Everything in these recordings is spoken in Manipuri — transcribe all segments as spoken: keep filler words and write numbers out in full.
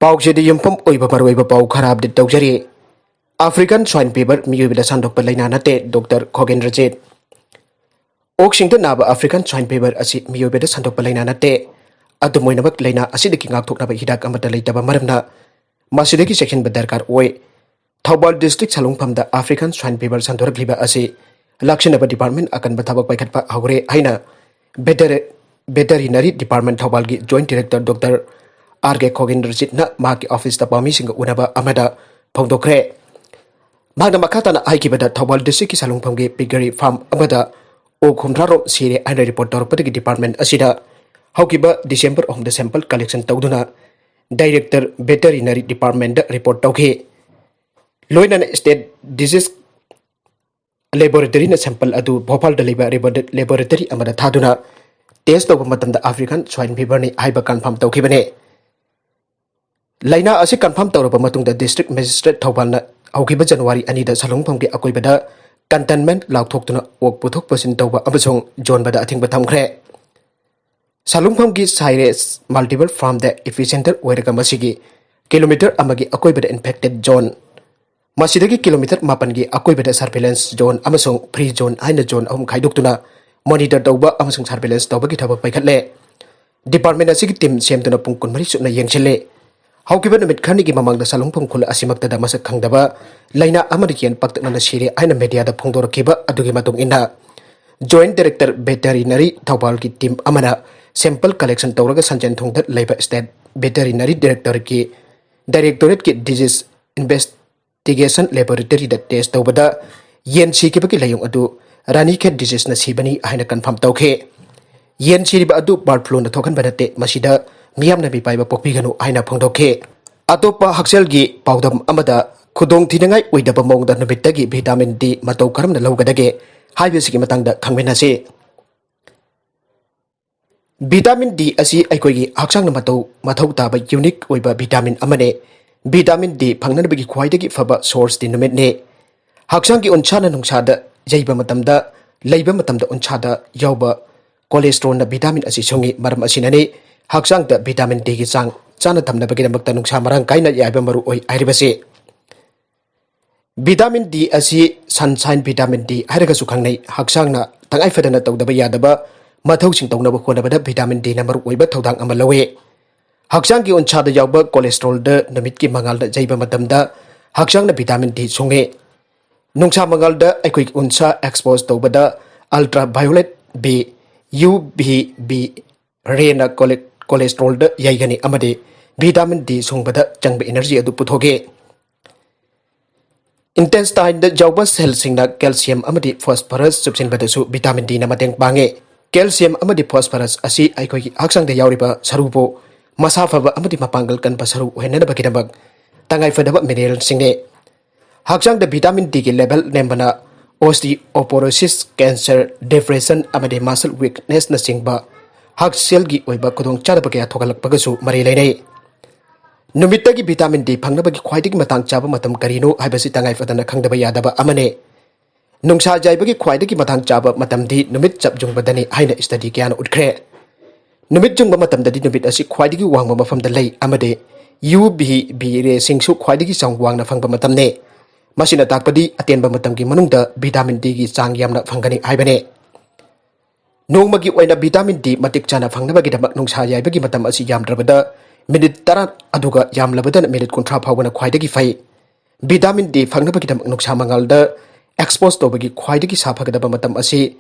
ꯄꯥꯎꯆꯦꯗ ꯌꯨꯝꯐꯝ ꯑꯣꯏꯕ ꯃꯔꯨꯑꯣꯏꯕ ꯄꯥꯎ ꯈꯔ ꯑꯞꯗꯦꯠ ꯇꯧꯖꯔꯤ꯫ ꯑꯐ꯭ꯔꯤꯀꯥꯟ ꯁ꯭ꯋꯥꯏꯟ ꯐꯤꯚꯔ ꯃꯤꯑꯣꯏꯕꯗ ꯁꯟꯗꯣꯛꯄ ꯂꯥꯏꯅꯥ ꯅꯠꯇꯦ, ꯗꯣꯛꯇꯔ ꯈꯣꯒꯦꯟꯗ꯭ꯔꯖꯤꯠ꯫ ꯑꯣꯛꯁꯤꯡꯗ ꯅꯥꯕ ꯑꯐ꯭ꯔꯤꯀꯥꯟ ꯁ꯭ꯋꯥꯏꯟ ꯐꯤꯚꯔ ꯑꯁꯤ ꯃꯤꯑꯣꯏꯕꯗ ꯁꯟꯗꯣꯛꯄ ꯂꯥꯏꯅꯥ ꯅꯠꯇꯦ꯫ ꯑꯗꯨꯝ ꯑꯣꯏꯅꯃꯛ, ꯂꯥꯏꯅꯥ ꯑꯁꯤꯗꯒꯤ ꯉꯥꯛꯊꯣꯛꯅꯕ ꯍꯤꯗꯥꯛ ꯑꯃꯠꯇ ꯂꯩꯇꯕ ꯃꯔꯝꯅ ꯃꯁꯤꯗꯒꯤ ꯆꯦꯛꯁꯤꯟꯕ ꯗꯔꯀꯥꯔ ꯑꯣꯏ꯫ ꯊꯧꯕꯥꯜ ꯗꯤꯁꯇ꯭ꯔꯤꯛ ꯁꯂꯨꯡꯐꯝꯗ ꯑꯐ꯭ꯔꯤꯀꯥꯟ ꯁ꯭ꯋꯥꯏꯟ ꯐꯤꯚꯔ ꯁꯟꯗꯣꯔꯛꯂꯤꯕ ꯑꯁꯤ ꯂꯥꯛꯁꯤꯟꯅꯕ ꯗꯤꯄꯥꯔꯠꯃꯦꯟ ꯑꯀꯟꯕ ꯊꯕꯛ ꯄꯥꯏꯈꯠꯄ ꯍꯧꯔꯦ ꯍꯥꯏꯅ ꯚꯦꯇꯔ-, ꯚꯦꯇꯔꯤꯅꯔꯤ ꯗꯤꯄꯥꯔꯠꯃꯦꯟ ꯊꯧꯕꯥꯜꯒꯤ joint director doctor R K ꯈꯣꯒꯦꯟꯗ꯭ꯔꯖꯤꯠꯅ ꯃꯍꯥꯛꯀꯤ ꯑꯣꯐꯤꯁꯇ ꯄꯥꯎꯃꯤꯁꯤꯡꯒ ꯎꯅꯕ ꯑꯃꯗ ꯐꯣꯡꯗꯣꯛꯈ꯭ꯔꯦ꯫ ꯃꯍꯥꯛꯅ ꯃꯈꯥ ꯇꯥꯅ ꯍꯥꯏꯈꯤꯕꯗ, ꯊꯧꯕꯥꯜ ꯗꯤꯁꯇ꯭ꯔꯤꯛꯀꯤ ꯁꯂꯨꯡꯐꯝꯒꯤ ꯄꯤꯒꯔꯤ ꯐꯥꯔꯝ ꯑꯃꯗ ꯑꯣꯛ ꯍꯨꯝꯗ꯭ꯔꯥ ꯔꯣꯝ ꯁꯤꯔꯦ ꯍꯥꯏꯅ ꯔꯤꯄꯣꯔꯠ ꯇꯧꯔꯛꯄꯗꯒꯤ ꯗꯤꯄꯥꯔꯠꯃꯦꯟ ꯑꯁꯤꯗ ꯍꯧꯈꯤꯕ ꯗꯤꯁꯦꯝꯕꯔ ꯑꯍꯨꯝꯗ ꯁꯦꯝꯄꯜ ꯀꯂꯦꯛꯁꯟ ꯇꯧꯗꯨꯅ ꯗꯥꯏꯔꯦꯛꯇꯔ ꯚꯦꯇꯔꯤꯅꯔꯤ ꯗꯤꯄꯥꯔꯠꯃꯦꯟꯗ ꯔꯤꯄꯣꯔꯠ ꯇꯧꯈꯤ꯫ ꯂꯣꯏꯅꯅ ꯁ꯭ꯇꯦꯠ ꯗꯤꯖꯤꯁ ꯂꯦꯕꯣꯔꯦꯇꯔꯤꯅ ꯁꯦꯝꯄꯜ ꯑꯗꯨ ꯚꯣꯄꯥꯜꯗ ꯂꯩꯕ ꯂꯦꯕꯣꯔꯦ-, ꯂꯦꯕꯣꯔꯦꯇꯔꯤ ꯑꯃꯗ ꯊꯥꯗꯨꯅ ꯇꯦꯁ ꯇꯧꯕ ꯃꯇꯝꯗ ꯑꯐ꯭ꯔꯤꯀꯥꯟ ꯁ꯭ꯋꯥꯏꯟ ꯐꯤꯚꯔꯅꯤ ꯍꯥꯏꯕ ꯀꯟꯐꯥꯔꯝ ꯇꯧꯈꯤꯕꯅꯤ꯫ ꯂꯥꯏꯅꯥ ꯑꯁꯤ ꯀꯟꯐꯥꯔꯝ ꯇꯧꯔꯕ ꯃꯇꯨꯡꯗ ꯗꯤꯁꯇ꯭ꯔꯤꯛ ꯃꯦꯖꯤꯁꯇ꯭ꯔꯦꯠ ꯊꯧꯕꯥꯜꯅ ꯍꯧꯈꯤꯕ ꯖꯅꯋꯥꯔꯤ ꯑꯅꯤꯗ ꯁꯂꯨꯡꯐꯝꯒꯤ ꯑꯀꯣꯏꯕꯗ ꯀꯟꯇꯦꯟꯃꯦꯟꯠ ꯂꯥꯎꯊꯣꯛꯇꯨꯅ ꯑꯣꯛ ꯄꯨꯊꯣꯛ ꯄꯨꯁꯤꯟ ꯇꯧꯕ ꯑꯃꯁꯨꯡ ꯌꯣꯟꯕꯗ ꯑꯊꯤꯡꯕ ꯊꯝꯈ꯭ꯔꯦ꯫ ꯁꯂꯨꯡꯐꯝꯒꯤ ꯁꯥꯏꯔꯦꯁ ꯃꯜꯇꯤꯄꯜ ꯐꯥꯔꯝꯗ ꯏꯄꯤꯁꯦꯟꯇꯔ ꯑꯣꯏꯔꯒ ꯃꯁꯤꯒꯤ ꯀꯤꯂꯣꯃꯤꯇꯔ ꯑꯃꯒꯤ ꯑꯀꯣꯏꯕꯗ ꯏꯟꯐꯦꯛꯇꯦꯗ ꯖꯣꯟ, ꯃꯁꯤꯗꯒꯤ ꯀꯤꯂꯣꯃꯤꯇꯔ ꯃꯥꯄꯟꯒꯤ ꯑꯀꯣꯏꯕꯗ ꯁꯔꯚꯤꯂꯦꯟꯁ ꯖꯣꯟ ꯑꯃꯁꯨꯡ ꯐ꯭ꯔꯤ ꯖꯣꯟ ꯍꯥꯏꯅ ꯖꯣꯟ ꯑꯍꯨꯝ ꯈꯥꯏꯗꯣꯛꯇꯨꯅ ꯃꯣꯅꯤꯇꯔ ꯇꯧꯕ ꯑꯃꯁꯨꯡ ꯁꯔꯚꯤꯂꯦꯟꯁ ꯇꯧꯕꯒꯤ ꯊꯕꯛ ꯄꯥꯏꯈꯠꯂꯦ꯫ ꯗꯤꯄꯥꯔꯠꯃꯦꯟ ꯑꯁꯤꯒꯤ ꯇꯤꯝ ꯁꯦꯝꯗꯨꯅ ꯄꯨꯡ ꯀꯨꯟꯃꯔꯤ ꯆꯨꯞꯅ ꯌꯦꯡꯁꯤꯜꯂꯦ꯫ ꯍꯧꯈꯤꯕ ꯅꯨꯃꯤꯠ ꯈꯔꯅꯤꯒꯤ ꯃꯃꯥꯡꯗ ꯁꯂꯨꯡꯐꯝ ꯈꯨꯜ ꯑꯁꯤꯃꯛꯇꯗ ꯃꯁꯛ ꯈꯪꯗꯕ ꯂꯥꯏꯅꯥ ꯑꯃꯅ ꯌꯦꯟ ꯄꯥꯛꯇꯛꯅꯅ ꯁꯤꯔꯦ ꯍꯥꯏꯅ ꯃꯦꯗꯤꯌꯥꯗ ꯐꯣꯡꯗꯣꯔꯛꯈꯤꯕ ꯑꯗꯨꯒꯤ ꯃꯇꯨꯡ ꯏꯟꯅ, ꯖꯣꯏꯟꯠ ꯗꯥꯏꯔꯦꯛꯇꯔ ꯚꯦꯇꯔꯤꯅꯔꯤ ꯊꯧꯕꯥꯜꯒꯤ ꯇꯤꯝ ꯑꯃꯅ ꯁꯦꯝꯄꯜ ꯀꯂꯦꯛꯁꯟ ꯇꯧꯔꯒ ꯁꯟꯖꯦꯟ ꯊꯣꯡꯗ ꯂꯩꯕ ꯁ꯭ꯇꯦꯠ ꯚꯦꯇꯔꯤꯅꯔꯤ ꯗꯥꯏꯔꯦꯛꯇꯣꯔꯦꯠꯀꯤ, ꯗꯥꯏꯔꯦꯛꯇꯣꯔꯦꯠꯀꯤ ꯗꯤꯖꯤꯁ ꯏꯟꯚꯦꯁ ꯇꯤꯒꯦꯁꯟ ꯂꯦꯕꯣꯔꯦꯇꯔꯤꯗ ꯇꯦꯁ ꯇꯧꯕꯗ ꯌꯦꯟ ꯁꯤꯈꯤꯕꯒꯤ ꯂꯥꯏꯑꯣꯡ ꯑꯗꯨ ꯔꯥꯅꯤ ꯈꯦꯠ ꯗꯤꯖꯤꯁꯅ ꯁꯤꯕꯅꯤ ꯍꯥꯏꯅ ꯀꯟꯐꯥꯔꯝ ꯇꯧꯈꯤ꯫ ꯌꯦꯟ ꯁꯤꯔꯤꯕ ꯑꯗꯨ ꯕꯥꯔꯗ ꯐ꯭ꯂꯨꯅ ꯊꯣꯛꯍꯟꯕ ꯅꯠꯇꯦ, ꯃꯁꯤꯗ ꯃꯤꯌꯥꯝꯅ ꯃꯤꯄꯥꯏꯕ ꯄꯣꯛꯄꯤꯒꯅꯨ ꯍꯥꯏꯅ ꯐꯣꯡꯗꯣꯛꯈꯤ꯫ ꯑꯇꯣꯞꯄ ꯍꯛꯁꯦꯜꯒꯤ ꯄꯥꯎꯗꯝ ꯑꯃꯗ, ꯈꯨꯗꯣꯡꯊꯤꯅꯤꯡꯉꯥꯏ ꯑꯣꯏꯗꯕ ꯃꯑꯣꯡꯗ ꯅꯨꯃꯤꯠꯇꯒꯤ ꯚꯤꯇꯥꯃꯤꯟ ꯗꯤ ꯃꯇꯧ ꯀꯔꯝꯅ ꯂꯧꯒꯗꯒꯦ ꯍꯥꯏꯕꯁꯤꯒꯤ ꯃꯇꯥꯡꯗ ꯈꯪꯃꯤꯟꯅꯁꯤ꯫ ꯚꯤꯇꯥꯃꯤꯟ ꯗꯤ ꯑꯁꯤ ꯑꯩꯈꯣꯏꯒꯤ ꯍꯛꯆꯥꯡꯅ ꯃꯇꯧ, ꯃꯊꯧ ꯇꯥꯕ ꯌꯨꯅꯤꯛ ꯑꯣꯏꯕ ꯚꯤꯇꯥꯃꯤꯟ ꯑꯃꯅꯤ꯫ ꯚꯤꯇꯥꯃꯤꯟ ꯗꯤ ꯐꯪꯅꯅꯕꯒꯤ ꯈ꯭ꯋꯥꯏꯗꯒꯤ ꯐꯕ ꯁꯣꯔꯁꯇꯤ ꯅꯨꯃꯤꯠꯅꯤ꯫ ꯍꯛꯆꯥꯡꯒꯤ ꯎꯟꯁꯥꯅ ꯅꯨꯡꯁꯥꯗ ꯌꯩꯕ ꯃꯇꯝꯗ, ꯂꯩꯕ ꯃꯇꯝꯗ ꯎꯟꯁꯥꯗ ꯌꯥꯎꯕ ꯀꯣꯂꯦꯁꯇ꯭ꯔꯣꯜꯅ ꯚꯤꯇꯥꯃꯤꯟ ꯑꯁꯤ ꯁꯨꯡꯏ꯫ ꯃꯔꯝ ꯑꯁꯤꯅꯅꯤ ꯍꯛꯆꯥꯡꯗ ꯚꯤꯇꯥꯃꯤꯟ ꯗꯤꯒꯤ ꯆꯥꯡ ꯆꯥꯅ ꯊꯝꯅꯕꯒꯤꯗꯃꯛꯇ ꯅꯨꯡꯁꯥ ꯃꯔꯥꯡ ꯀꯥꯏꯅ ꯌꯥꯏꯕ ꯃꯔꯨ ꯑꯣꯏ ꯍꯥꯏꯔꯤꯕꯁꯤ꯫ ꯚꯤꯇꯥꯃꯤꯟ ꯗꯤ ꯑꯁꯤ sunshine vitamin D ꯍꯥꯏꯔꯒꯁꯨ ꯈꯪꯅꯩ꯫ ꯍꯛꯆꯥꯡꯅ ꯇꯉꯥꯏ ꯐꯗꯅ ꯇꯧꯗꯕ ꯌꯥꯗꯕ ꯃꯊꯧꯁꯤꯡ ꯇꯧꯅꯕ ꯍꯣꯠꯅꯕꯗ ꯚꯤꯇꯥꯃꯤꯟ ꯗꯤꯅ ꯃꯔꯨꯑꯣꯏꯕ ꯊꯧꯗꯥꯡ ꯑꯃ ꯂꯧꯏ꯫ ꯍꯛꯆꯥꯡꯒꯤ ꯎꯟꯁꯥꯗ ꯌꯥꯎꯕ cholesterolꯗ ꯅꯨꯃꯤꯠꯀꯤ ꯃꯉꯥꯜꯗ ꯌꯩꯕ ꯃꯇꯝꯗ ꯍꯛꯆꯥꯡꯅ ꯚꯤꯇꯥꯃꯤꯟ ꯗꯤ ꯁꯨꯡꯉꯤ꯫ ꯅꯨꯡꯁꯥ ꯃꯉꯥꯜꯗ ꯑꯩꯈꯣꯏꯒꯤ ꯎꯟꯁꯥ expose ꯇꯧꯕꯗ ultraviolet B, UVB rayꯅ cholesterolꯗ ꯌꯩꯒꯅꯤ ꯑꯃꯗꯤ ꯚꯤꯇꯥꯃꯤꯟ ꯗꯤ ꯁꯨꯡꯕꯗ ꯆꯪꯕ energy ꯑꯗꯨ ꯄꯨꯊꯣꯛꯏ꯫ Intestineꯗ ꯌꯥꯎꯕ cellꯁꯤꯡꯅ calcium ꯑꯃꯗꯤ phosphorus ꯆꯨꯞꯁꯤꯟꯕꯗꯁꯨ ꯚꯤꯇꯥꯃꯤꯟ ꯗꯤꯅ ꯃꯇꯦꯡ ꯄꯥꯡꯉꯤ꯫ Calcium ꯑꯃꯗꯤ phosphorus ꯑꯁꯤ ꯑꯩꯈꯣꯏꯒꯤ ꯍꯛꯆꯥꯡꯗ ꯌꯥꯎꯔꯤꯕ ꯁꯔꯨꯕꯨ ꯃꯁꯥ ꯐꯕ ꯑꯃꯗꯤ ꯃꯄꯥꯡꯒꯜ ꯀꯟꯕ ꯁꯔꯨ ꯑꯣꯏꯍꯟꯅꯕꯒꯤꯗꯃꯛ ꯇꯉꯥꯏ ꯐꯗꯕ mineralꯁꯤꯡꯅꯤ꯫ ꯍꯛꯆꯥꯡꯗ ꯚꯤꯇꯥꯃꯤꯟ ꯗꯤꯒꯤ level ꯅꯦꯝꯕꯅ osteoporosis, cancer, depression ꯑꯃꯗꯤ muscle weaknessꯅꯆꯤꯡꯕ ꯍꯛꯁꯦꯜꯒꯤ ꯑꯣꯏꯕ ꯈꯨꯗꯣꯡꯆꯥꯗꯕ ꯀꯌꯥ ꯊꯣꯛꯍꯜꯂꯛꯄꯒꯁꯨ ꯃꯔꯤ ꯂꯩꯅꯩ꯫ ꯅꯨꯃꯤꯠꯇꯒꯤ ꯚꯤꯇꯥꯃꯤꯟ ꯗꯤ ꯐꯪꯅꯕꯒꯤ ꯈ꯭ꯋꯥꯏꯗꯒꯤ ꯃꯇꯥꯡ ꯆꯥꯕ ꯃꯇꯝ ꯀꯔꯤꯅꯣ ꯍꯥꯏꯕꯁꯤ ꯇꯉꯥꯏ ꯐꯗꯅ ꯈꯪꯗꯕ ꯌꯥꯗꯕ ꯑꯃꯅꯤ꯫ ꯅꯨꯡꯁꯥ ꯌꯥꯏꯕꯒꯤ ꯈ꯭ꯋꯥꯏꯗꯒꯤ ꯃꯇꯥꯡ ꯆꯥꯕ ꯃꯇꯝꯗꯤ ꯅꯨꯃꯤꯠ ꯆꯞ ꯌꯨꯡꯕꯗꯅꯤ ꯍꯥꯏꯅ study ꯀꯌꯥꯅ ꯎꯠꯈ꯭ꯔꯦ꯫ ꯅꯨꯃꯤꯠ ꯌꯨꯡꯕ ꯃꯇꯝꯗꯗꯤ ꯅꯨꯃꯤꯠ ꯑꯁꯤ ꯈ꯭ꯋꯥꯏꯗꯒꯤ ꯋꯥꯡꯕ ꯃꯐꯝꯗ ꯂꯩ ꯑꯃꯗꯤ UVB rayꯁꯤꯡꯁꯨ ꯈ꯭ꯋꯥꯏꯗꯒꯤ ꯆꯥꯎ ꯋꯥꯡꯅ ꯐꯪꯕ ꯃꯇꯝꯅꯤ꯫ ꯃꯁꯤꯅ ꯇꯥꯛꯄꯗꯤ ꯑꯇꯦꯟꯕ ꯃꯇꯝꯒꯤ ꯃꯅꯨꯡꯗ ꯚꯤꯇꯥꯃꯤꯟ ꯗꯤꯒꯤ ꯆꯥꯡ ꯌꯥꯝꯅ ꯐꯪꯒꯅꯤ ꯍꯥꯏꯕꯅꯤ꯫ ꯅꯣꯡꯃꯒꯤ ꯑꯣꯏꯅ ꯚꯤꯇꯥꯃꯤꯟ ꯗꯤ ꯃꯇꯤꯛ ꯆꯥꯅ ꯐꯪꯅꯕꯒꯤꯗꯃꯛ ꯅꯨꯡꯁꯥ ꯌꯥꯏꯕꯒꯤ ꯃꯇꯝ ꯑꯁꯤ ꯌꯥꯝꯗ꯭ꯔꯕꯗ ꯃꯤꯅꯤꯠ ꯇꯔꯥ, ꯑꯗꯨꯒ ꯌꯥꯝꯂꯕꯗ ꯃꯤꯅꯤꯠ ꯀꯨꯟꯊ꯭ꯔꯥ ꯐꯥꯎꯕꯅ ꯈ꯭ꯋꯥꯏꯗꯒꯤ ꯐꯩ꯫ ꯚꯤꯇꯥꯃꯤꯟ ꯗꯤ ꯐꯪꯅꯕꯒꯤꯗꯃꯛ ꯅꯨꯡꯁꯥ ꯃꯉꯥꯜꯗ expose ꯇꯧꯕꯒꯤ ꯈ꯭ꯋꯥꯏꯗꯒꯤ ꯁꯥꯐꯒꯗꯕ ꯃꯇꯝ ꯑꯁꯤ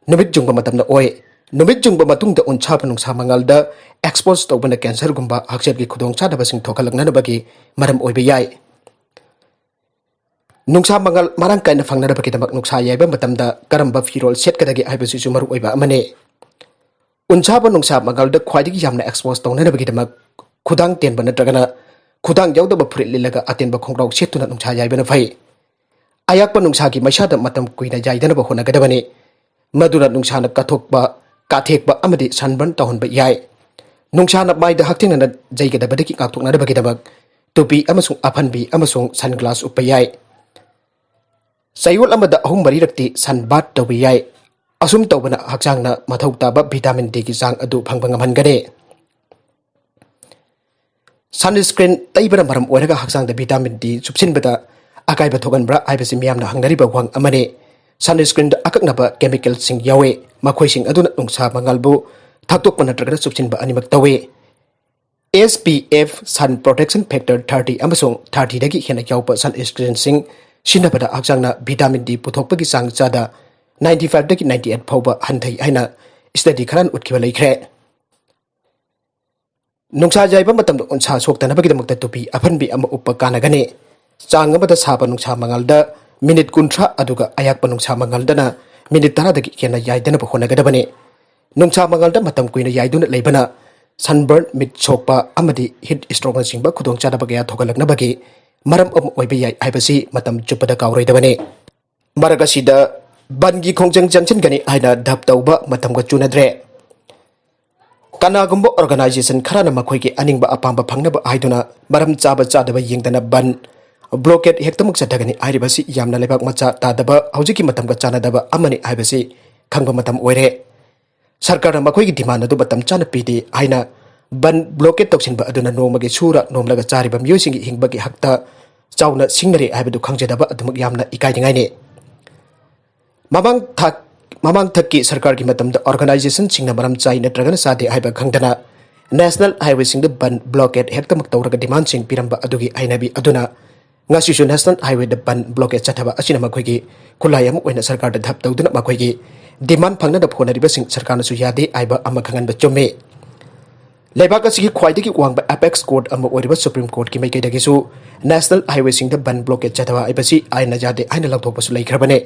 ꯅꯨꯃꯤꯠ ꯌꯨꯡꯕ ꯃꯇꯝꯗ ꯑꯣꯏ꯫ ꯅꯨꯃꯤꯠ ꯌꯨꯡꯕ ꯃꯇꯨꯡꯗ ꯎꯟꯁꯥꯕ ꯅꯨꯡꯁꯥ ꯃꯉꯥꯜꯗ expose ꯇꯧꯕꯅ cancerꯒꯨꯝꯕ ꯍꯛꯁꯦꯜꯒꯤ ꯈꯨꯗꯣꯡꯆꯥꯗꯕꯁꯤꯡ ꯊꯣꯛꯍꯜꯂꯛꯅꯅꯕꯒꯤ ꯃꯔꯝ ꯑꯣꯏꯕ ꯌꯥꯏ꯫ ꯅꯨꯡꯁꯥ ꯃꯉꯥꯜ ꯃꯔꯥꯡ ꯀꯥꯏꯅ ꯐꯪꯅꯅꯕꯒꯤꯗꯃꯛ ꯅꯨꯡꯁꯥ ꯌꯥꯏꯕ ꯃꯇꯝꯗ ꯀꯔꯝꯕ ꯐꯤꯔꯣꯜ ꯁꯦꯠꯀꯗꯒꯦ ꯍꯥꯏꯕꯁꯤꯁꯨ ꯃꯔꯨ ꯑꯣꯏꯕ ꯑꯃꯅꯤ꯫ ꯎꯟꯁꯥꯕ ꯅꯨꯡꯁꯥ ꯃꯉꯥꯜꯗ ꯈ꯭ꯋꯥꯏꯗꯒꯤ ꯌꯥꯝꯅ expose ꯇꯧꯅꯅꯕꯒꯤꯗꯃꯛ ꯈꯨꯗꯥꯡ ꯇꯦꯟꯕ ꯅꯠꯇ꯭ꯔꯒꯅ ꯈꯨꯗꯥꯡ ꯌꯥꯎꯗꯕ ꯐꯨꯔꯤꯠ ꯂꯤꯠꯂꯒ ꯑꯇꯦꯟꯕ ꯈꯣꯡꯒ꯭ꯔꯥꯎ ꯁꯦꯠꯇꯨꯅ ꯅꯨꯡꯁꯥ ꯌꯥꯏꯕꯅ ꯐꯩ꯫ ꯑꯌꯥꯛꯄ ꯅꯨꯡꯁꯥꯒꯤ ꯃꯩꯁꯥꯗ ꯃꯇꯝ ꯀꯨꯏꯅ ꯌꯥꯏꯗꯅꯕ ꯍꯣꯠꯅꯒꯗꯕꯅꯤ꯫ ꯃꯗꯨꯅ ꯅꯨꯡꯁꯥꯅ ꯀꯥꯊꯣꯛꯄ, ꯀꯥꯊꯦꯛꯄ ꯑꯃꯗꯤ sunburn ꯇꯧꯍꯟꯕ ꯌꯥꯏ꯫ ꯅꯨꯡꯁꯥꯅ ꯃꯥꯏꯗ ꯍꯛꯊꯦꯡꯅꯅ ꯌꯩꯒꯗꯕꯗꯒꯤ ꯉꯥꯛꯊꯣꯛꯅꯅꯕꯒꯤꯗꯃꯛ ꯇꯨꯄꯤ ꯑꯃꯁꯨꯡ ꯑꯐꯟꯕꯤ ꯑꯃꯁꯨꯡ sunglass ꯎꯞꯄ ꯌꯥꯏ꯫ ꯆꯌꯣꯜ ꯑꯃꯗ ꯑꯍꯨꯝ ꯃꯔꯤꯔꯛꯇꯤ sun bath ꯇꯧꯕ ꯌꯥꯏ꯫ ꯑꯁꯨꯝ ꯇꯧꯕꯅ ꯍꯛꯆꯥꯡꯅ ꯃꯊꯧ ꯇꯥꯕ ꯚꯤꯇꯥꯃꯤꯟ ꯗꯤꯒꯤ ꯆꯥꯡ ꯑꯗꯨ ꯐꯪꯕ ꯉꯝꯍꯟꯒꯅꯤ꯫ Sunscreen ꯇꯩꯕꯅ ꯃꯔꯝ ꯑꯣꯏꯔꯒ ꯍꯛꯆꯥꯡꯗ vitamin D ꯆꯨꯞꯁꯤꯟꯕꯗ ꯑꯀꯥꯏꯕ ꯊꯣꯛꯍꯟꯕ꯭ꯔꯥ ꯍꯥꯏꯕꯁꯤ ꯃꯤꯌꯥꯝꯅ ꯍꯪꯅꯔꯤꯕ ꯋꯥꯍꯪ ꯑꯃꯅꯤ꯫ Sunscreenꯗ ꯑꯀꯛꯅꯕ chemicalꯁꯤꯡ ꯌꯥꯎꯏ꯫ ꯃꯈꯣꯏꯁꯤꯡ ꯑꯗꯨꯅ ꯅꯨꯡꯁꯥ ꯃꯉꯥꯜꯕꯨ ꯊꯥꯗꯣꯛꯄ ꯅꯠꯇ꯭ꯔꯒꯅ ꯆꯨꯞꯁꯤꯟꯕ ꯑꯅꯤꯃꯛ ꯇꯧꯏ꯫ S P F, Sun Protection Factor thirty ꯑꯃꯁꯨꯡ thirtyꯗꯒꯤ ꯍꯦꯟꯅ ꯌꯥꯎꯕ sunscreenꯁꯤꯡ ꯁꯤꯖꯤꯟꯅꯕꯗ ꯍꯛꯆꯥꯡꯅ vitamin D ꯄꯨꯊꯣꯛꯄꯒꯤ ꯆꯥꯡ ꯆꯥꯗ ninety fiveꯗꯒꯤ ninety eight ꯐꯥꯎꯕ ꯍꯟꯊꯩ ꯍꯥꯏꯅ study ꯈꯔꯅ ꯎꯠꯈꯤꯕ ꯂꯩꯈ꯭ꯔꯦ꯫ ꯅꯨꯡꯁꯥ ꯌꯥꯏꯕ ꯃꯇꯝꯗ ꯎꯟꯁꯥ ꯁꯣꯛꯇꯅꯕꯒꯤꯗꯃꯛꯇ ꯇꯨꯄꯤ ꯑꯐꯟꯕꯤ ꯑꯃ ꯎꯞꯄ ꯀꯥꯟꯅꯒꯅꯤ꯫ ꯆꯥꯡ ꯑꯃꯗ ꯁꯥꯕ ꯅꯨꯡꯁꯥ ꯃꯉꯥꯜꯗ minute ꯀꯨꯟꯊ꯭ꯔꯥ ꯑꯗꯨꯒ ꯑꯌꯥꯛꯄ ꯅꯨꯡꯁꯥ ꯃꯉꯥꯜꯗꯅ minute ꯇꯔꯥꯗꯒꯤ ꯍꯦꯟꯅ ꯌꯥꯏꯗꯅꯕ ꯍꯣꯠꯅꯒꯗꯕꯅꯤ꯫ ꯅꯨꯡꯁꯥ ꯃꯉꯥꯜꯗ ꯃꯇꯝ ꯀꯨꯏꯅ ꯌꯥꯏꯗꯨꯅ ꯂꯩꯕꯅ sunburn, ꯃꯤꯠ ꯁꯣꯛꯄ ꯑꯃꯗꯤ heat strokeꯅꯆꯤꯡꯕ ꯈꯨꯗꯣꯡꯆꯥꯗꯕ ꯀꯌꯥ ꯊꯣꯛꯍꯜꯂꯛꯅꯕꯒꯤ ꯃꯔꯝ ꯑꯃ ꯑꯣꯏꯕ ꯌꯥꯏ ꯍꯥꯏꯕꯁꯤ ꯃꯇꯝ ꯆꯨꯞꯄꯗ ꯀꯥꯎꯔꯣꯏꯗꯕꯅꯤ꯫ ꯃꯔꯛ ꯑꯁꯤꯗ ꯕꯟꯒꯤ ꯈꯣꯡꯖꯪ ꯆꯪꯁꯤꯟꯒꯅꯤ ꯍꯥꯏꯅ ꯙꯞ ꯇꯧꯕ ꯃꯇꯝꯒ ꯆꯨꯅꯗ꯭ꯔꯦ꯫ ꯀꯅꯥꯒꯨꯝꯕ organisation ꯈꯔꯅ ꯃꯈꯣꯏꯒꯤ ꯑꯅꯤꯡꯕ ꯑꯄꯥꯝꯕ ꯐꯪꯅꯕ ꯍꯥꯏꯗꯨꯅ ꯃꯔꯝ ꯆꯥꯕ ꯆꯥꯗꯕ ꯌꯦꯡꯗꯅ ꯕꯟ, blockade ꯍꯦꯛꯇꯃꯛ ꯆꯠꯊꯒꯅꯤ ꯍꯥꯏꯔꯤꯕꯁꯤ ꯌꯥꯝꯅ ꯂꯩꯕꯥꯛ ꯃꯆꯥ ꯇꯥꯗꯕ, ꯍꯧꯖꯤꯛꯀꯤ ꯃꯇꯝꯒ ꯆꯥꯟꯅꯗꯕ ꯑꯃꯅꯤ ꯍꯥꯏꯕꯁꯤ ꯈꯪꯕ ꯃꯇꯝ ꯑꯣꯏꯔꯦ꯫ ꯁꯔꯀꯥꯔꯅ ꯃꯈꯣꯏꯒꯤ demand ꯑꯗꯨ ꯃꯇꯝ ꯆꯥꯅ ꯄꯤꯗꯦ ꯍꯥꯏꯅ ꯕꯟ, blockade ꯇꯧꯁꯤꯟꯕ ꯑꯗꯨꯅ ꯅꯣꯡꯃꯒꯤ ꯁꯨꯔ ꯅꯣꯝꯂꯒ ꯆꯥꯔꯤꯕ ꯃꯤꯑꯣꯏꯁꯤꯡꯒꯤ ꯍꯤꯡꯕꯒꯤ ꯍꯛꯇ ꯆꯥꯎꯅ ꯁꯤꯡꯅꯔꯦ ꯍꯥꯏꯕꯗꯨ ꯈꯪꯖꯗꯕ ꯑꯗꯨꯃꯛ ꯌꯥꯝꯅ ꯏꯀꯥꯏꯅꯤꯡꯉꯥꯏꯅꯤ꯫ ꯃꯃꯥꯡ ꯊꯥꯛ-, ꯃꯃꯥꯡ ꯊꯛꯀꯤ ꯁꯔꯀꯥꯔꯒꯤ ꯃꯇꯝꯗ organisationꯁꯤꯡꯅ ꯃꯔꯝ ꯆꯥꯏ ꯅꯠꯇ꯭ꯔꯒꯅ ꯆꯥꯗꯦ ꯍꯥꯏꯕ ꯈꯪꯗꯅ national highwayꯁꯤꯡꯗ ꯕꯟ, blockade ꯍꯦꯛꯇꯃꯛ ꯇꯧꯔꯒ demandꯁꯤꯡ ꯄꯤꯔꯝꯕ ꯑꯗꯨꯒꯤ ꯍꯩꯅꯕꯤ ꯑꯗꯨꯅ ꯉꯁꯤꯁꯨ national highwayꯗ ꯕꯟ, blockade ꯆꯠꯊꯕ ꯑꯁꯤꯅ ꯃꯈꯣꯏꯒꯤ ꯈꯨꯠꯂꯥꯏ ꯑꯃ ꯑꯣꯏꯅ ꯁꯔꯀꯥꯔꯗ ꯙꯞ ꯇꯧꯗꯨꯅ ꯃꯈꯣꯏꯒꯤ demand ꯐꯪꯅꯅꯕ ꯍꯣꯠꯅꯔꯤꯕꯁꯤꯡ ꯁꯔꯀꯥꯔꯅꯁꯨ ꯌꯥꯗꯦ ꯍꯥꯏꯕ ꯑꯃ ꯈꯪꯍꯟꯕ ꯆꯨꯝꯃꯤ꯫ ꯂꯩꯕꯥꯛ ꯑꯁꯤꯒꯤ ꯈ꯭ꯋꯥꯏꯗꯒꯤ ꯋꯥꯡꯕ apex court ꯑꯃ ꯑꯣꯏꯔꯤꯕ Supreme Courtꯀꯤ ꯃꯥꯏꯀꯩꯗꯒꯤꯁꯨ national highwayꯁꯤꯡꯗ ꯕꯟ, blockade ꯆꯠꯊꯕ ꯍꯥꯏꯕꯁꯤ ꯑꯥꯏꯟꯅ ꯌꯥꯗꯦ ꯍꯥꯏꯅ ꯂꯥꯎꯊꯣꯛꯄꯁꯨ ꯂꯩꯈ꯭ꯔꯕꯅꯤ꯫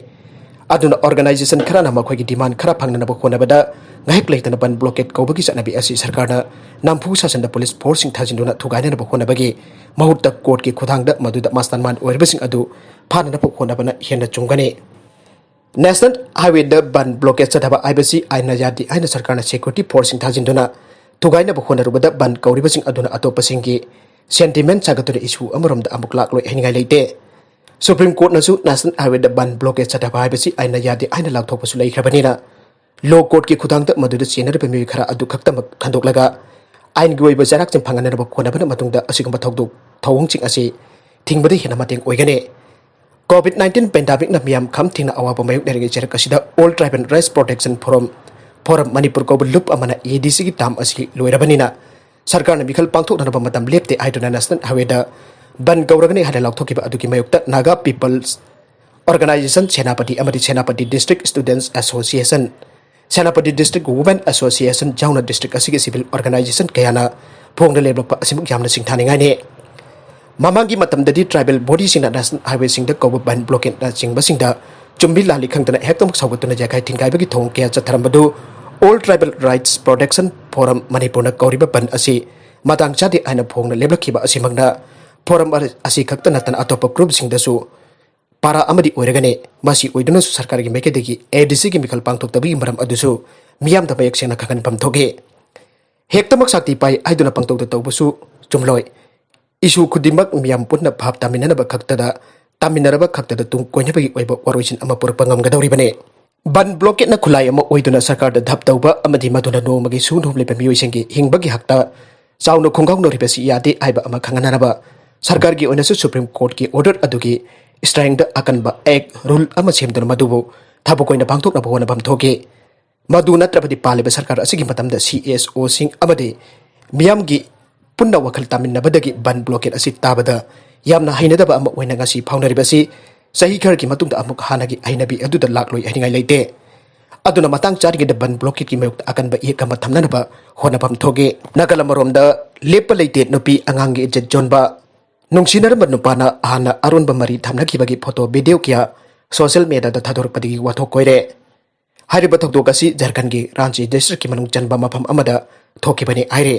ꯑꯗꯨꯅ organisation ꯈꯔꯅ ꯃꯈꯣꯏꯒꯤ demand ꯈꯔ ꯐꯪꯅꯅꯕ ꯍꯣꯠꯅꯕꯗ ꯉꯥꯏꯍꯥꯛ ꯂꯩꯇꯅ ꯕꯟ, blockade ꯀꯧꯕꯒꯤ ꯆꯠꯅꯕꯤ ꯑꯁꯤ ꯁꯔꯀꯥꯔꯅ ꯅꯝꯐꯨ ꯁꯥꯖꯟꯗ police forceꯁꯤꯡ ꯊꯥꯖꯤꯟꯗꯨꯅ ꯊꯨꯒꯥꯏꯅꯅꯕ ꯍꯣꯠꯅꯕꯒꯤ ꯃꯍꯨꯠꯇ courtꯀꯤ ꯈꯨꯠꯊꯥꯡꯗ ꯃꯗꯨꯗ mastermind ꯑꯣꯏꯔꯤꯕꯁꯤꯡ ꯑꯗꯨ ꯐꯥꯅꯅꯕ ꯍꯣꯠꯅꯕꯅ ꯍꯦꯟꯅ ꯆꯨꯝꯒꯅꯤ꯫ National highwayꯗ ꯕꯟ, blockade ꯆꯠꯊꯕ ꯍꯥꯏꯕꯁꯤ ꯑꯥꯏꯟꯅ ꯌꯥꯗꯦ ꯍꯥꯏꯅ ꯁꯔꯀꯥꯔꯅ security forceꯁꯤꯡ ꯊꯥꯖꯤꯟꯗꯨꯅ ꯊꯨꯒꯥꯏꯅꯕ ꯍꯣꯠꯅꯔꯨꯕꯗ ꯕꯟ ꯀꯧꯔꯤꯕꯁꯤꯡ ꯑꯗꯨꯅ ꯑꯇꯣꯞꯄꯁꯤꯡꯒꯤ sentiment ꯁꯥꯒꯠꯇꯨꯅ issue ꯑꯃꯔꯣꯝꯗ ꯑꯃꯨꯛ ꯂꯥꯛꯂꯣꯏ ꯍꯥꯏꯅꯤꯡꯉꯥꯏ ꯂꯩꯇꯦ꯫ Supreme Courtꯅꯁꯨ national highwayꯗ ꯕꯟ, blockade ꯆꯠꯊꯕ ꯍꯥꯏꯕꯁꯤ ꯑꯥꯏꯟꯅ ꯌꯥꯗꯦ ꯍꯥꯏꯅ ꯂꯥꯎꯊꯣꯛꯄꯁꯨ ꯂꯩꯈ꯭ꯔꯕꯅꯤꯅ law courtꯀꯤ ꯈꯨꯠꯊꯥꯡꯗ ꯃꯗꯨꯗ ꯆꯦꯟꯅꯔꯤꯕ ꯃꯤꯑꯣꯏ ꯈꯔ ꯑꯗꯨ ꯈꯛꯇꯃꯛ ꯈꯟꯗꯣꯛꯂꯒ ꯑꯥꯏꯟꯒꯤ ꯑꯣꯏꯕ ꯆꯩꯔꯥꯛꯁꯤꯡ ꯐꯪꯍꯟꯅꯕ ꯈꯣꯠꯅꯕꯅ ꯃꯇꯨꯡꯗ ꯑꯁꯤꯒꯨꯝꯕ ꯊꯧꯗꯣꯛ ꯊꯧꯑꯣꯡꯁꯤꯡ ꯑꯁꯤ ꯊꯤꯡꯕꯗ ꯍꯦꯟꯅ ꯃꯇꯦꯡ ꯑꯣꯏꯒꯅꯤ꯫ ꯀꯣꯚꯤꯗ ꯅꯥꯏꯟꯇꯤꯟ ꯄꯦꯟꯗꯥꯃꯤꯛꯅ ꯃꯤꯌꯥꯝ ꯈꯝ ꯊꯦꯡꯅ ꯑꯋꯥꯕ ꯃꯥꯌꯣꯛꯅꯔꯤꯉꯩ ꯆꯩꯔꯛ ꯑꯁꯤꯗ All Tribal Rights Protection Forum, form Manipur ꯀꯧꯕ ꯂꯨꯞ ꯑꯃꯅ ꯑꯦ ꯗꯤ ꯁꯤꯒꯤ ꯇꯥꯝ ꯑꯁꯤ ꯂꯣꯏꯔꯕꯅꯤꯅ ꯁꯔꯀꯥꯔꯅ ꯃꯤꯈꯜ ꯄꯥꯡꯊꯣꯛꯅꯅꯕ ꯃꯇꯝ ꯂꯦꯞꯇꯦ ꯍꯥꯏꯗꯨꯅ ꯅꯦꯁꯅꯦꯜ ꯍꯥꯏꯋꯦꯗ ꯕꯟ ꯀꯧꯔꯒꯅꯤ ꯍꯥꯏꯅ ꯂꯥꯎꯊꯣꯛꯈꯤꯕ ꯑꯗꯨꯒꯤ ꯃꯥꯌꯣꯛꯇ ꯅꯥꯒꯥ ꯄꯤꯄꯜꯁ ꯑꯣꯔꯒꯅꯥꯏꯖꯦꯁꯟ ꯁꯦꯅꯥꯄꯇꯤ ꯑꯃꯗꯤ Senapati district students association, Senapati district women association ꯌꯥꯎꯅ ꯗꯤꯁꯇ꯭ꯔꯤꯛ ꯑꯁꯤꯒꯤ ꯁꯤꯚꯤꯜ ꯑꯣꯔꯒꯅꯥꯏꯖꯦꯁꯟ ꯀꯌꯥꯅ ꯐꯣꯡꯗ ꯂꯦꯞꯂꯛꯄ ꯑꯁꯤꯃꯛ ꯌꯥꯝꯅ ꯁꯤꯡꯊꯥꯅꯤꯡꯉꯥꯏꯅꯤ꯫ ꯃꯃꯥꯡꯒꯤ ꯃꯇꯝꯗꯗꯤ ꯇ꯭ꯔꯥꯏꯕꯦꯜ ꯕꯣꯗꯤꯁꯤꯡꯅ ꯅꯦꯁꯅꯦꯜ ꯍꯥꯏꯋꯦꯁꯤꯡꯗ ꯀꯧꯕ ꯕꯟ ꯕ꯭ꯂꯣꯀꯦꯠꯅꯆꯤꯡꯕꯁꯤꯡꯗ ꯆꯨꯝꯕꯤ ꯂꯥꯜꯂꯤ ꯈꯪꯗꯅ ꯍꯦꯛꯇꯃꯛ ꯁꯧꯒꯠꯇꯨꯅ ꯌꯥꯈꯥꯏ ꯊꯤꯟꯒꯥꯏꯕꯒꯤ ꯊꯧꯑꯣꯡ ꯀꯌꯥ ꯆꯠꯊꯔꯝꯕꯗꯨ All Tribal Rights Protection Forum ꯃꯅꯤꯄꯨꯔꯅ ꯀꯧꯔꯤꯕ ꯕꯟ ꯑꯁꯤ ꯃꯇꯥꯡ ꯆꯥꯗꯦ ꯍꯥꯏꯅ ꯐꯣꯡꯅ ꯂꯦꯞꯂꯛꯈꯤꯕ ꯑꯁꯤꯃꯛꯅ ꯐꯣꯔꯝ ꯑꯁꯤ ꯈꯛꯇ ꯅꯠꯇꯅ ꯑꯇꯣꯞꯄ ꯒ꯭ꯔꯨꯞꯁꯤꯡꯗꯁꯨ ꯄꯥꯔꯥ ꯑꯃꯗꯤ ꯑꯣꯏꯔꯒꯅꯤ꯫ ꯃꯁꯤ ꯑꯣꯏꯗꯨꯅꯁꯨ ꯁꯔꯀꯥꯔꯒꯤ ꯃꯥꯏꯀꯩꯗꯒꯤ ꯑꯦ ꯗꯤ ꯁꯤꯒꯤ ꯃꯤꯈꯜ ꯄꯥꯡꯊꯣꯛꯇꯕꯒꯤ ꯃꯔꯝ ꯑꯗꯨꯁꯨ ꯃꯤꯌꯥꯝꯗ ꯃꯌꯦꯛ ꯁꯦꯡꯅ ꯈꯪꯍꯟꯐꯝ ꯊꯣꯛꯏ꯫ ꯍꯦꯛꯇꯃꯛ ꯁꯥꯛꯇꯤ ꯄꯥꯏ ꯍꯥꯏꯗꯨꯅ ꯄꯥꯡꯊꯣꯛꯇ ꯇꯧꯕꯁꯨ ꯆꯨꯝꯂꯣꯏ꯫ ꯏꯁꯨ ꯈꯨꯗꯤꯡꯃꯛ ꯃꯤꯌꯥꯝ ꯄꯨꯟꯅ ꯚꯥꯞ ꯇꯥꯃꯤꯟꯅꯅꯕ ꯈꯛꯇꯗ, ꯇꯥꯃꯤꯟꯅꯔꯕ ꯈꯛꯇꯗ ꯇꯨꯡ ꯀꯣꯏꯅꯕꯒꯤ ꯑꯣꯏꯕ ꯋꯥꯔꯣꯏꯁꯤꯟ ꯑꯃ ꯄꯨꯔꯛꯄ ꯉꯝꯒꯗꯧꯔꯤꯕꯅꯤ꯫ ꯕꯟ ꯕ꯭ꯂꯣꯀꯦꯠꯅ ꯈꯨꯠꯂꯥꯏ ꯑꯃ ꯑꯣꯏꯗꯨꯅ ꯁꯔꯀꯥꯔꯗ ꯙꯞ ꯇꯧꯕ ꯑꯃꯗꯤ ꯃꯗꯨꯅ ꯅꯣꯡꯃꯒꯤ ꯁꯨꯡ ꯅꯣꯝꯂꯤꯕ ꯃꯤꯑꯣꯏꯁꯤꯡꯒꯤ ꯍꯤꯡꯕꯒꯤ ꯍꯛꯇ ꯆꯥꯎꯅ ꯈꯣꯡꯒꯥꯎꯅꯔꯤꯕꯁꯤ ꯌꯥꯗꯦ ꯍꯥꯏꯕ ꯑꯃ ꯈꯪꯍꯟꯅꯅꯕ ꯁꯔꯀꯥꯔꯒꯤ ꯑꯣꯏꯅꯁꯨ ꯁꯨꯄ꯭ꯔꯤꯝ ꯀꯣꯔꯠꯀꯤ ꯑꯣꯔꯗꯔ ꯑꯗꯨꯒꯤ ꯁ꯭ꯇ꯭ꯔꯦꯡꯗ ꯑꯀꯟꯕ ꯑꯦꯛ, ꯔꯨꯜ ꯑꯃ ꯁꯦꯝꯗꯨꯅ ꯃꯗꯨꯕꯨ ꯊꯕꯛ ꯑꯣꯏꯅ ꯄꯥꯡꯊꯣꯛꯅꯕ ꯍꯣꯠꯅꯐꯝ ꯊꯣꯛꯏ꯫ ꯃꯗꯨ ꯅꯠꯇ꯭ꯔꯕꯗꯤ ꯄꯥꯜꯂꯤꯕ ꯁꯔꯀꯥꯔ ꯑꯁꯤꯒꯤ ꯃꯇꯝꯗ ꯁꯤ ꯑꯦꯁ ꯑꯣꯁꯤꯡ ꯑꯃꯗꯤ ꯃꯤꯌꯥꯝꯒꯤ ꯄꯨꯟꯅ ꯋꯥꯈꯜ ꯇꯥꯃꯤꯟꯅꯕꯗꯒꯤ ꯕꯟ ꯕ꯭ꯂꯣꯀꯦꯠ ꯑꯁꯤ ꯇꯥꯕꯗ ꯌꯥꯝꯅ ꯍꯩꯅꯗꯕ ꯑꯃ ꯑꯣꯏꯅ ꯉꯁꯤ ꯐꯥꯎꯅꯔꯤꯕꯁꯤ ꯆꯍꯤ ꯈꯔꯒꯤ ꯃꯇꯨꯡꯗ ꯑꯃꯨꯛ ꯍꯥꯟꯅꯒꯤ ꯍꯩꯅꯕꯤ ꯑꯗꯨꯗ ꯂꯥꯛꯂꯣꯏ ꯍꯥꯏꯅꯤꯡꯉꯥꯏ ꯂꯩꯇꯦ꯫ ꯑꯗꯨꯅ ꯃꯇꯥꯡ ꯆꯥꯔꯤꯉꯩꯗ ꯕꯟ ꯕ꯭ꯂꯣꯀꯦꯠꯀꯤ ꯃꯥꯌꯣꯛꯇ ꯑꯀꯟꯕ ꯏꯌꯦꯛ ꯑꯃ ꯊꯝꯅꯅꯕ ꯍꯣꯠꯅꯐꯝ ꯊꯣꯛꯏ꯫ ꯅꯥꯀꯜ ꯑꯃꯔꯣꯝꯗ ꯂꯦꯞꯄ ꯂꯩꯇꯦ ꯅꯨꯄꯤ ꯑꯉꯥꯡꯒꯤ ꯏꯖꯠ ꯌꯣꯟꯕ꯫ ꯅꯨꯡꯁꯤꯅꯔꯝꯕ ꯅꯨꯄꯥꯅ ꯍꯥꯟꯅ ꯑꯔꯣꯟꯕ ꯃꯔꯤ ꯊꯝꯅꯈꯤꯕꯒꯤ ꯐꯣꯇꯣ ꯚꯤꯗꯤꯑꯣ ꯀꯌꯥ ꯁꯣꯁꯤꯌꯦꯜ ꯃꯤꯗꯤꯌꯥꯗ ꯊꯥꯗꯣꯔꯛꯄꯗꯒꯤ ꯋꯥꯊꯣꯛ ꯑꯣꯏꯔꯦ꯫ ꯍꯥꯏꯔꯤꯕ ꯊꯧꯗꯣꯛ ꯑꯁꯤ ꯖꯔꯈꯟꯒꯤ ꯔꯥꯟꯆꯤ ꯗꯤꯁꯇ꯭ꯔꯤꯛꯀꯤ ꯃꯅꯨꯡ ꯆꯟꯕ ꯃꯐꯝ ꯑꯃꯗ ꯊꯣꯛꯈꯤꯕꯅꯤ ꯍꯥꯏꯔꯦ꯫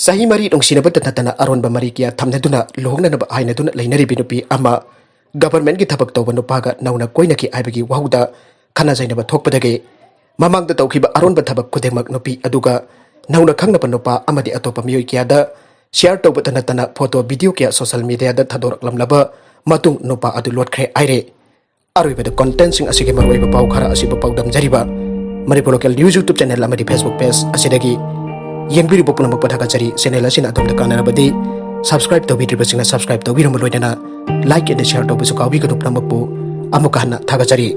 ꯆꯍꯤ ꯃꯔꯤ ꯅꯨꯡꯁꯤꯅꯕꯇ ꯅꯠꯇꯅ ꯑꯔꯣꯟꯕ ꯃꯔꯤ ꯀꯌꯥ ꯊꯝꯅꯗꯨꯅ ꯂꯨꯍꯣꯡꯅꯅꯕ ꯍꯥꯏꯅꯗꯨꯅ ꯂꯩꯅꯔꯤꯕꯤ ꯅꯨꯄꯤ ꯑꯃ ꯒꯚꯔꯟꯃꯦꯟꯠꯀꯤ ꯊꯕꯛ ꯇꯧꯕ ꯅꯨꯄꯥꯒ ꯅꯧꯅ ꯀꯣꯏꯅꯈꯤ ꯍꯥꯏꯕꯒꯤ ꯋꯥꯍꯧꯗ ꯈꯠꯅ ꯆꯩꯅꯕ ꯊꯣꯛꯄꯗꯒꯤ ꯃꯃꯥꯡꯗ ꯇꯧꯈꯤꯕ ꯑꯔꯣꯟꯕ ꯊꯕꯛ ꯈꯨꯗꯤꯡꯃꯛ ꯅꯨꯄꯤ ꯑꯗꯨꯒ ꯅꯧꯅ ꯈꯪꯅꯕ ꯅꯨꯄꯥ ꯑꯃꯗꯤ ꯑꯇꯣꯞꯄ ꯃꯤꯑꯣꯏ ꯀꯌꯥꯗ ꯁꯤꯌꯥꯔ ꯇꯧꯕꯇ ꯅꯠꯇꯅ ꯐꯣꯇꯣ ꯚꯤꯗꯤꯑꯣ ꯀꯌꯥ ꯁꯣꯁꯤꯌꯦꯜ ꯃꯤꯗꯤꯌꯥꯗ ꯊꯥꯗꯣꯔꯛꯂꯝꯂꯕ ꯃꯇꯨꯡ ꯅꯨꯄꯥ ꯑꯗꯨ ꯂꯣꯠꯈ꯭ꯔꯦ ꯍꯥꯏꯔꯦ꯫ ꯑꯔꯣꯏꯕꯗ ꯀꯣꯟꯇꯦꯟꯠꯁꯤꯡ ꯑꯁꯤꯒꯤ ꯃꯔꯨꯑꯣꯏꯕ ꯄꯥꯎ ꯈꯔ ꯑꯁꯤꯕꯨ ꯄꯥꯎꯗꯝꯖꯔꯤꯕ ꯃꯅꯤꯄꯨꯔ ꯂꯣꯀꯦꯜ ꯅ꯭ꯌꯨꯁ ꯌꯨꯇ꯭ꯌꯨꯕ ꯆꯦꯅꯦꯜ ꯑꯃꯗꯤ ꯐꯦꯁꯕꯨꯛ ꯄꯦꯖ ꯑꯁꯤꯗꯒꯤ ꯌꯦꯡꯕꯤꯔꯤꯕ ꯄꯨꯝꯅꯃꯛꯄꯨ ꯊꯥꯒꯠꯆꯔꯤ꯫ ꯆꯦꯅꯦꯜ ꯑꯁꯤꯅ ꯑꯗꯣꯝꯗ ꯀꯥꯟꯅꯔꯕꯗꯤ ꯁꯕꯁꯀ꯭ꯔꯥꯏꯕ ꯇꯧꯕꯤꯗ꯭ꯔꯤꯕꯁꯤꯡꯅ ꯁꯕꯁꯀ꯭ꯔꯥꯏꯕ ꯇꯧꯕꯤꯔꯝꯕ ꯂꯣꯏꯅꯅ ꯂꯥꯏꯛ ꯑꯦꯟ ꯁꯤꯌꯔ ꯇꯧꯕꯁꯨ ꯀꯥꯎꯕꯤꯒꯅꯨ꯫ ꯄꯨꯝꯅꯃꯛꯄꯨ ꯑꯃꯨꯛꯀ ꯍꯟꯅ ꯊꯥꯒꯠꯆꯔꯤ꯫